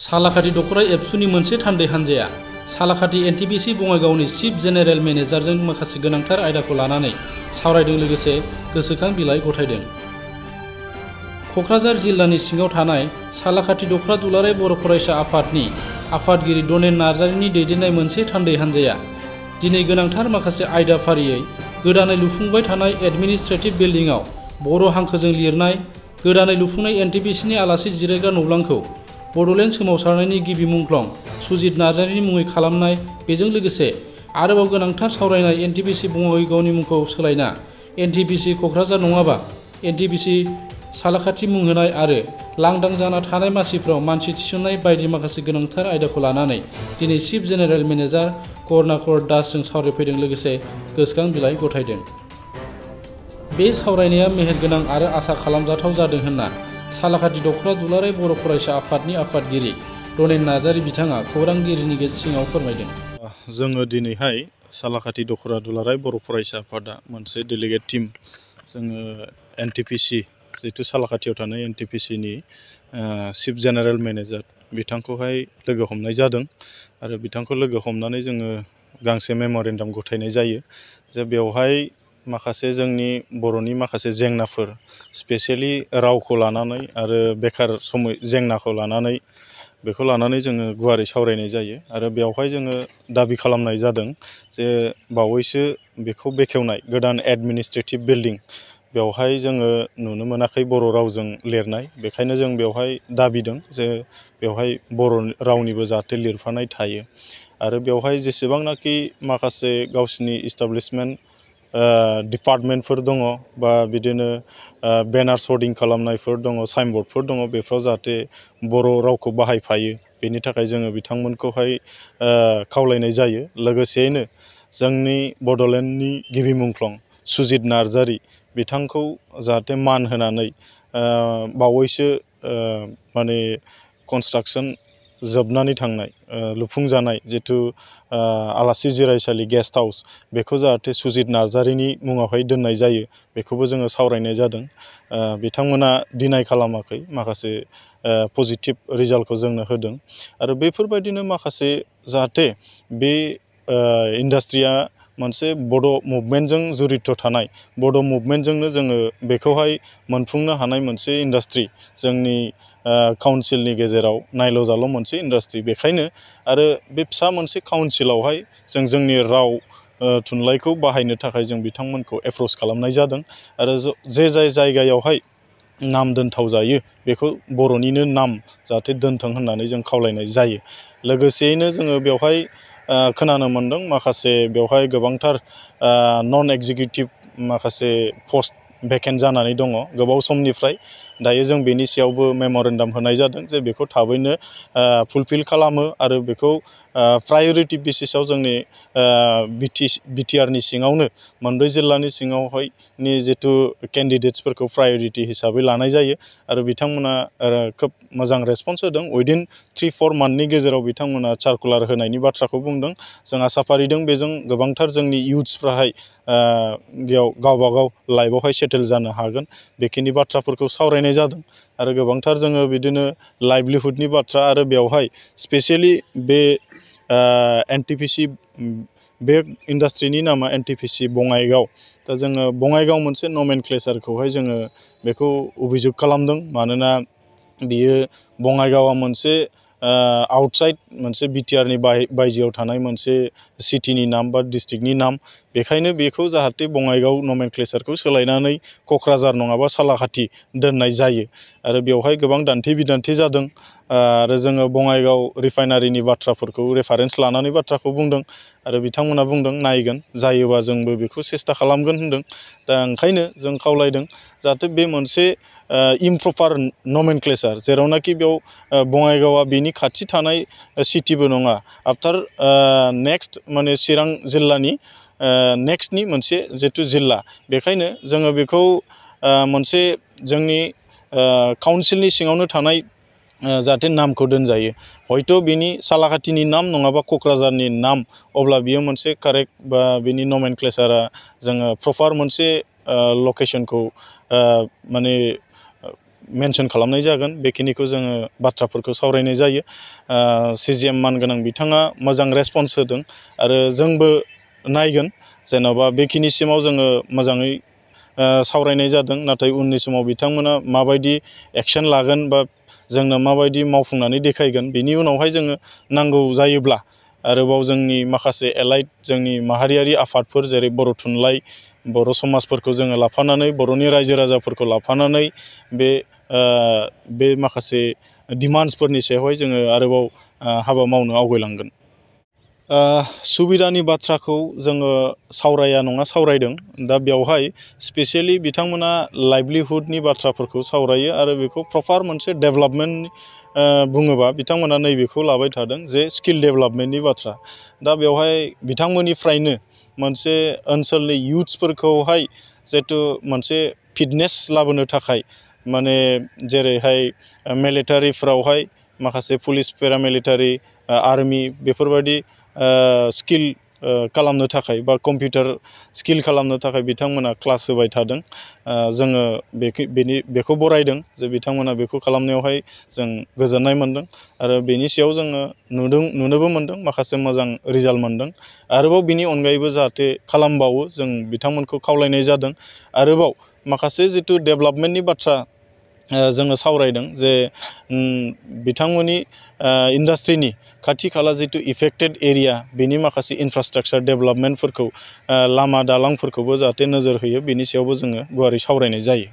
सालाखाथि दखरा एबसुनि मोनसे थान्दै हान्जाया सालाखाथि एनटिपिसि बङाइगावनि चिफ जेनेरेल मेनेजारजों माखासे गोनांथार आयदाखौ लानानै सावरायदों लोगोसे गोसोखां बिलाइ गथायदों। क'क्राझार जिल्लानि सिङाव थानाय सालाखाथि दखरा दुलाराय बर' फरायसा आफादनि आफादगिरि डनेन नार्जारिनि दैदेननाय मोनसे थान्दै हान्जाया दिनै गोनांथार माखासे आयदा फारियै गोदानै लुफुंबाय थानाय एडमिनिस्ट्रेटिभ बिल्डिंआव बर' हांखोजों लिरनाय गोदानै लुफुंनाय एनटिपिसिनि आलासि जिरायग्रा न'लांखौ बड'लेण्ड सोमावसारनायनि गिबि मुंख्लं सुजित नार्जारिनि मुङै खालामनाय, बेजों लोगोसे आरोबाव गोनांथार सावरायनाय एनटिपिसि बङाइगावनि मुंखौ सोलायना एनटिपिसि क'क्राझार नङाबा एनटिपिसि सालाखाथि मुं होनाय आरो लांदां जाना थानाय मासिफ्राव मानसि थिसननाय बायदि माखासे गोनांथार आयदाखौ लानानै दिनै चिफ जेनेरेल मेनेजार करनाकर दासजों सावरायफैदों लोगोसे गोसोखां बिलाइ गथायदों। बे सावरायनाया मेहेरगोनां आरो आसा खालामजाथाव जादों होनना सालाखाथि दखरा दुलाराय बर' फरायसा आफादनि आफादगिरि डनेन नार्जारि बिथाङा खौरांगिरिनि सिङाव फोरमायदों। जोङो दिनैहाय सालाखाथि दखरा दुलाराय बर' फरायसा आफादा मोनसे डेलिगेट टीम जोङो एनटिपिसि जिहेतु सालाखाथियाव थानाय एनटिपिसिनि चिफ जेनेरेल मेनेजार बिथांखौहाय लोगो हमनाय जादों आरो बिथांखौ लोगो हमनानै जोङो गांसे मेम'रेन्डाम गथायनाय जायो जे बेवहाय माखासे जोंनि बर'नि माखासे जेंनाफोर स्पेसियेलि रावखौ लानानै आरो बेखार जेंनाखौ लानानै बेखौ लानानै जोङो गुवारै सावरायनाय जायो आरो बेवहाय जोङो दाबि खालामनाय जादों जे बावैसो बेखौ बेखेवनाय गोदान एडमिनिस्ट्रेटिभ बिल्डिं बेवहाय जोङो नुनो मोनाखै बर' रावजों लिरनाय, बेखायनो जों बेवहाय दाबिदों जे बेवहाय बर' रावनिबो जाहाथे लिरफानाय थायो आरो बेवहाय जेसेबांनाखि माखासे गावसिनि इस्टाब्लिशमेन्ट डिपार्टमेन्टफोर दङ बा बिदिनो बेनार्स हर्डिं खालामनायफोर दङ, साइनबर्डफोर दङ, बेफोराव जाहाथे बर' रावखौ बाहायफायो बेनि थाखाय जोङो बिथांमोनखौहाय खावलायनाय जायो। लोगोसेयैनो जोंनि बड'लेण्डनि गिबि मुंख्लं सुजित नार्जारि बिथांखौ जाहाथे मान होनानै बावैसो माने कनस्ट्राक्सन जोबनानै थांनाय लुफुंजानाय जिथु आलासि जिरायसालि गेस्ट हाउस बेखौ जाहाथे सुजित नार्जारिनि मुङावहाय दोननाय जायो बेखौबो जोङो सावरायनाय जादों। बिथांमोना डिनाय खालामाखै, माखासे पजिटिभ रिजाल्टखौ जोंनो होदों आरो बेफोरबायदिनो माखासे जाहाथे बे इन्डास्ट्रिया मोनसे बड' मुभमेन्टजों जड़ित थानाय, बड' मुभमेन्टजोंनो जोङो बेखौहाय मोनफुंनो हानाय मोनसे इन्डास्ट्रि जोंनि काउन्सिलनि गेजेराव नायल' जाल' मोनसे इन्डास्ट्रि, बेखायनो आरो बे फिसा मोनसे काउन्सिलावहाय जों जोंनि राव थुनलाइखौ बाहायनो थाखाय जों बिथांमोनखौ एप्रच खालामनाय जादों आरो जे जायगायावहाय नाम दोनथाव जायो बेखौ बर'निनो नाम जाहाथे दोनथों होननानै जों खावलायनाय जायो। लोगोसेयैनो जोङो बेवहाय खोनानो मोन्दों माखासे बेवहाय गोबांथार नन एग्जिकिउटिभ माखासे पस्ट भेकेन्ट जानानै दङ गोबाव समनिफ्राय। दायो जों बेनि सायावबो मेम'रेन्डाम होनाय जादों जे बेखौ थाबैनो फुलफिल खालामो आरो बेखौ प्रायरिटि बेसिसाव जोंनि बिटिआरनि सिङावनो मोनब्रै जिल्लानि सिङावहायनि जिथु केन्डिडेट्सफोरखौ प्रायरिटि हिसाबै लानाय जायो आरो बिथांमोना खोब मोजां रेसपन्स होदों। उइदिन 3-4 मान्थनि गेजेराव बिथांमोना सार्कुलार होनायनि बाथ्राखौ बुंदों। जों आसा फारिदों बेजों गोबांथार जोंनि इयुथ्सफ्राहाय बेयाव गावबागाव लाइफआवहाय सेटेल जानो हागोन, बेखिनि बाथ्राफोरखौ सावरायनाय जादों आरो गोबांथार जोङो बिदिनो लाइभलिहुडनि बाथ्रा आरो बेवहाय स्पेसियेलि बे एनटिपिसि बे इन्डास्ट्रिनि नामा एनटिपिसि बङाइगाव। दा जोङो बङाइगाव मोनसे नमेनक्लेचारखौहाय जोङो बेखौ अभिजुग खालामदों, मानोना बियो बङाइगावआ मोनसे आउटसाइड मोनसे बिटिआरनि बायजोआव थानाय मोनसे सिटिनि नाम बा डिस्ट्रिक्टनि नाम, बेखायनो बेखौ जाहाथे बङाइगाव नमेनक्लेचारखौ सोलायनानै क'क्राझार नङाबा सालाखाथि दोननाय जायो आरो बेवहाय गोबां दान्थे बिदान्थे जादों आरो जोङो बङाइगाव रिफाइनारिनि बाथ्राफोरखौ रेफारेन्स लानानै बाथ्राखौ बुंदों आरो बिथांमोना बुंदों नायगोन, जायोबा जोंबो बेखौ सेस्था खालामगोन होनदों। दा ओंखायनो जों खावलायदों जाहाथे बे मोनसे इमप्रपार नमेनक्लेचार, जेरावनाखि बेयाव बङाइगावआ बेनि खाथि थानाय सिटिबो नङा, आफ्टार नेक्स्ट माने चिरां जिल्लानि नेक्स्टनि मोनसे जितु जिल्ला, बेखायनो जोङो बेखौ मोनसे जोंनि काउन्सिलनि सिङावनो थानाय जाहाथे नामखौ दोनजायो, हयथ' बिनि सालाखाथिनि नाम नङाबा क'क्राझारनि नाम, अब्ला बियो मोनसे कारेक्ट बा बिनि नमेनक्लेचारा जोङो प्रपार मोनसे लकेसनखौ माने मेनसन खालामनाय जागोन बेखिनिखौ जोङो बाथ्राफोरखौ सावरायनाय जायो। CGM मानगोनां बिथाङा मोजां रेसपन्स होदों आरो जोंबो नायगोन जेन'बा बेखिनिसिमाव जोङो मोजाङै सावरायनाय जादों, नाथाय उननि समाव बिथांमोना माबायदि एक्सन लागोन बा जोंनो माबायदि मावफुंनानै देखायगोन, बिनि उनावहाय जोङो नांगौ जायोब्ला आरोबाव जोंनि माखासे एलाइड जोंनि माहारियारि आफादफोर जेरै बर' थुनलाइ, बर' समाजफोरखौ जोङो लाफानानै, बर'नि रायजो राजाफोरखौ लाफानानै बे माखासे डिमान्ड्सफोरनि सायावहाय जोङो आरोबाव हाबा मावनो आवगायलांगोन। सुबिदानि बाथ्राखौ जोङो सावराया नङा सावरायदों। दा बेवहाय स्पेसियेलि बिथांमोना लाइभलिहुडनि बाथ्राफोरखौ सावरायो आरो बेखौ प्रपार मोनसे डेभेलपमेन्ट बुङोबा बिथांमोना नैबेखौ लाबाय थादों जे स्किल डेभेलपमेन्टनि बाथ्रा। दा बेवहाय बिथांमोननिफ्रायनो मोनसे ओनसोलनि इयुथ्सफोरखौहाय जिहेथु मोनसे फिटनेस लाबोनो थाखाय माने जेरैहाय मिलिटारिफ्रावहाय माखासे पुलिस, पेरामिलिटारि, आर्मि बेफोरबायदि स्किल खालामनो थाखाय बा कम्पिउटार स्किल खालामनो थाखाय बिथांमोना क्लास होबाय थादों। जोङो बेखौ बरायदों जे बिथांमोना बेखौ खालामनायावहाय जों गोजोननाय मोनदों आरो बेनि सायाव जोङो नुनोबो मोनदों, माखासे मोजां रिजाल्ट मोनदों। आरोबाव बिनि अनगायैबो जाहाथे खालामबावो जों बिथांमोनखौ खावलायनाय जादों। आरोबाव माखासे जिथु डेभेलपमेन्टनि बाथ्रा जोङो सावरायदों जे बिथांमोननि इन्डास्ट्रिनि खाथि खाला जिथु इफेक्टेड एरिया बेनि माखासे इनफ्रास्ट्राक्चार डेभेलपमेन्टफोरखौ, लामा दालांफोरखौबो जाहाथे नोजोर होयो, बेनि सायावबो जोङो गुवारै सावरायनाय जायो।